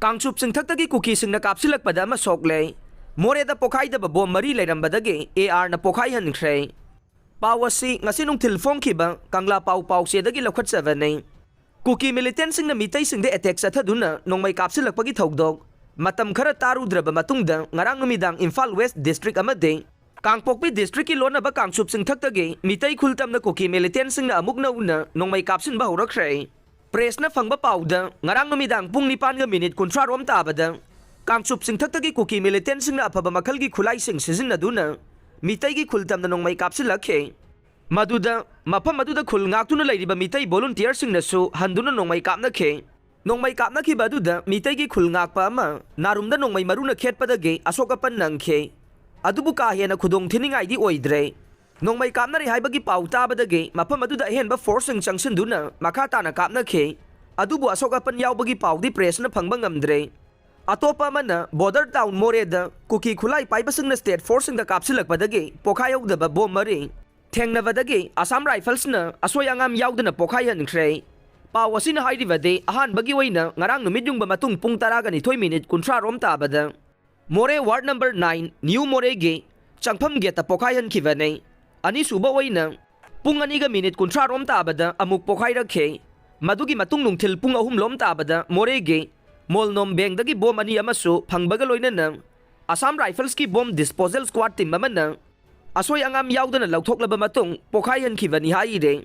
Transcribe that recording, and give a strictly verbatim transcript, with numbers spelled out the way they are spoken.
ꯀꯥꯡꯆꯨꯞ ꯆꯤꯡꯊꯛꯇꯒꯤ ꯀꯨꯀꯤꯁꯤꯡꯅ ꯀꯥꯞꯁꯤꯜꯂꯛꯄꯗ ꯑꯃ ꯁꯣꯛꯂꯦ꯫ ꯃꯣꯔꯦꯗ ꯄꯣꯈꯥꯏꯗꯕ ꯕꯣꯝ ꯃꯔꯤ ꯂꯩꯔꯝꯕꯗꯒꯤ ꯑꯦ ꯑꯥꯔꯅ ꯄꯣꯈꯥꯏꯍꯟꯈ꯭ꯔꯦ꯫ ꯄꯥꯎ ꯑꯁꯤ ꯉꯁꯤ ꯅꯨꯡꯊꯤꯜ ꯐꯣꯡꯈꯤꯕ ꯀꯪꯂꯥ ꯄꯥꯎ ꯄꯥꯎꯆꯦꯗꯒꯤ ꯂꯧꯈꯠꯆꯕꯅꯤ꯫ ꯀꯨꯀꯤ ꯃꯤꯂꯤꯇꯦꯟꯁꯤꯡꯅ ꯃꯤꯇꯩꯁꯤꯡꯗ ꯑꯦꯇꯦꯛ ꯆꯠꯊꯗꯨꯅ ꯅꯣꯡꯃꯩ ꯀꯥꯞꯁꯤꯜꯂꯛꯄꯒꯤ ꯊꯧꯗꯣꯛ ꯃꯇꯝ ꯈꯔ ꯇꯥꯔꯨꯗ꯭ꯔꯕ ꯃꯇꯨꯡꯗ ꯉꯔꯥꯡ ꯅꯨꯃꯤꯗꯥꯡ ꯏꯝꯐꯥꯜ ꯋꯦꯁ ꯗꯤꯁꯇ꯭ꯔꯤꯛ ꯑꯃꯗꯤ ꯀꯥꯡꯄꯣꯛꯄꯤ ꯗꯤꯁꯇ꯭ꯔꯤꯛꯀꯤ ꯂꯣꯟꯅꯕ ꯀꯥꯡꯆꯨꯞ ꯆꯤꯡꯊꯛꯇꯒꯤ ꯃꯤꯇꯩ ꯈꯨꯜ ꯇꯝꯅ ꯀꯨꯀꯤ ꯃꯤꯂꯤꯇꯦꯟꯁꯤꯡꯅ ꯑꯃꯨꯛ ꯅꯧꯅ ꯅꯣꯡꯃꯩ ꯀꯥꯞꯁꯤꯟꯕ ꯍꯧꯔꯛꯈ꯭ꯔꯦ꯫ ꯄ꯭ꯔꯦꯁꯅ ꯐꯪꯕ ꯄꯥꯎꯗ ꯉꯔꯥꯡ ꯅꯨꯃꯤꯗꯥꯡ ꯄꯨꯡ ꯅꯤꯄꯥꯟꯒ ꯃꯤꯅꯤꯠ ꯀꯨꯟꯊ꯭ꯔꯥ ꯔꯣꯝ ꯇꯥꯕꯗ ꯀꯥꯡꯆꯨꯞ ꯆꯤꯡꯊꯛꯇꯒꯤ ꯀꯨꯀꯤ ꯃꯤꯂꯤꯇꯦꯟꯁꯤꯡꯅ ꯑꯐꯕ ꯃꯈꯜꯒꯤ ꯈꯨꯠꯂꯥꯏꯁꯤꯡ ꯁꯤꯖꯤꯟꯅꯗꯨꯅ ꯃꯤꯇꯩꯒꯤ ꯈꯨꯜ ꯇꯝꯅ ꯅꯣꯡꯃꯩ ꯀꯥꯞꯁꯤꯜꯂꯛꯈꯤ꯫ ꯃꯗꯨꯗ ꯃꯐꯝ ꯑꯗꯨꯗ ꯈꯨꯜ ꯉꯥꯛꯇꯨꯅ ꯂꯩꯔꯤꯕ ꯃꯤꯇꯩ ꯚꯣꯂꯨꯟꯇꯤꯌꯔꯁꯤꯡꯅꯁꯨ ꯍꯟꯗꯨꯅ ꯅꯣꯡꯃꯩ ꯀꯥꯞꯅꯈꯤ꯫ ꯅꯣꯡꯃꯩ ꯀꯥꯞꯅꯈꯤꯕ ꯑꯗꯨꯗ ꯃꯤꯇꯩꯒꯤ ꯈꯨꯜ ꯉꯥꯛꯄ ꯑꯃ ꯅꯥꯔꯨꯝꯗ ꯅꯣꯡꯃꯩ ꯃꯔꯨꯅ ꯈꯦꯠꯄꯗꯒꯤ ꯑꯁꯣꯛ ꯑꯄꯟ ꯅꯪꯈꯤ꯫ ꯑꯗꯨꯕꯨ ꯀꯥ ꯍꯦꯟꯅ ꯈꯨꯗꯣꯡ ꯊꯤꯅꯤꯡꯉꯥꯏꯗꯤ ꯑꯣꯏꯗ꯭ꯔꯦ꯫ ꯅꯣꯡꯃꯩ ꯀꯥꯞꯅꯔꯤ ꯍꯥꯏꯕꯒꯤ ꯄꯥꯎ ꯇꯥꯕꯗꯒꯤ ꯃꯐꯝ ꯑꯗꯨꯗ ꯑꯍꯦꯟꯕ ꯐꯣꯔꯁꯁꯤꯡ ꯆꯪꯁꯤꯟꯗꯨꯅ ꯃꯈꯥ ꯇꯥꯅ ꯀꯥꯞꯅꯈꯤ꯫ ꯑꯗꯨꯕꯨ ꯑꯁꯣꯛ ꯑꯄꯟ ꯌꯥꯎꯕꯒꯤ ꯄꯥꯎꯗꯤ ꯄ꯭ꯔꯦꯁꯅ ꯐꯪꯕ ꯉꯝꯗ꯭ꯔꯦ꯫ ꯑꯇꯣꯞꯄ ꯑꯃꯅ ꯕꯣꯔꯗꯔ ꯇꯥꯎꯟ ꯃꯣꯔꯦꯗ ꯀꯨꯀꯤ ꯈꯨꯠꯂꯥꯏ ꯄꯥꯏꯕꯁꯤꯡꯅ ꯁ꯭ꯇꯦꯠ ꯐꯣꯔꯁꯁꯤꯡꯗ ꯀꯥꯞꯁꯤꯜꯂꯛꯄꯗꯒꯤ ꯄꯣꯈꯥꯏꯍꯧꯗꯕ ꯕꯣꯝ ꯃꯔꯤ ꯊꯦꯡꯅꯕꯗꯒꯤ ꯑꯁꯥꯝ ꯔꯥꯏꯐꯜꯁꯅ ꯑꯁꯣꯏ ꯑꯉꯥꯝ ꯌꯥꯎꯗꯅ ꯄꯣꯈꯥꯏꯍꯟꯈ꯭ꯔꯦ꯫ ꯄꯥꯎ ꯑꯁꯤꯅ ꯍꯥꯏꯔꯤꯕꯗꯤ ꯑꯍꯥꯟꯕꯒꯤ ꯑꯣꯏꯅ ꯉꯔꯥꯡ ꯅꯨꯃꯤꯠ ꯌꯨꯡꯕ ꯃꯇꯨꯡ ꯄꯨꯡ ꯇꯔꯥꯒ ꯅꯤꯊꯣꯏ ꯃꯤꯅꯤꯠ ꯀꯨꯟꯊ꯭ꯔꯥ ꯔꯣꯝ ꯇꯥꯕꯗ ꯃꯣꯔꯦ ꯋꯥꯔꯗ ꯅꯝꯕꯔ ꯅꯥꯏꯟ ꯅ꯭ꯌꯨ ꯃꯣꯔꯦꯒꯤ ꯆꯪꯐꯝ ꯒꯦꯠꯇ ꯄꯣꯈꯥꯏꯍꯟꯈꯤꯕꯅꯤ꯫ ꯑꯅꯤꯁꯨꯕ ꯑꯣꯏꯅ ꯄꯨꯡ ꯑꯅꯤꯒ ꯃꯤꯅꯤꯠ ꯀꯨꯟꯊ꯭ꯔꯥ ꯔꯣꯝ ꯇꯥꯕꯗ ꯑꯃꯨꯛ ꯄꯣꯈꯥꯏꯔꯛꯈꯤ꯫ ꯃꯗꯨꯒꯤ ꯃꯇꯨꯡ ꯅꯨꯡꯊꯤꯜ ꯄꯨꯡ ꯑꯍꯨꯝ ꯂꯣꯝ ꯇꯥꯕꯗ ꯃꯣꯔꯦꯒꯤ ꯃꯣꯜꯅꯣꯝ ꯕꯦꯡꯗꯒꯤ ꯕꯣꯝ ꯑꯅꯤ ꯑꯃꯁꯨ ꯐꯪꯕꯒ ꯂꯣꯏꯅꯅ ꯑꯁꯥꯝ ꯔꯥꯏꯐꯜꯁꯀꯤ ꯕꯣꯝ ꯗꯤꯁꯄꯣꯖꯦꯜ ꯁ꯭ꯀ꯭ꯋꯥꯗ ꯇꯤꯝ ꯑꯃꯅ ꯑꯁꯣꯏ ꯑꯉꯥꯝ ꯌꯥꯎꯗꯅ ꯂꯧꯊꯣꯛꯂꯕ ꯃꯇꯨꯡ ꯄꯣꯈꯥꯏꯍꯟꯈꯤꯕꯅꯤ ꯍꯥꯏꯔꯦ꯫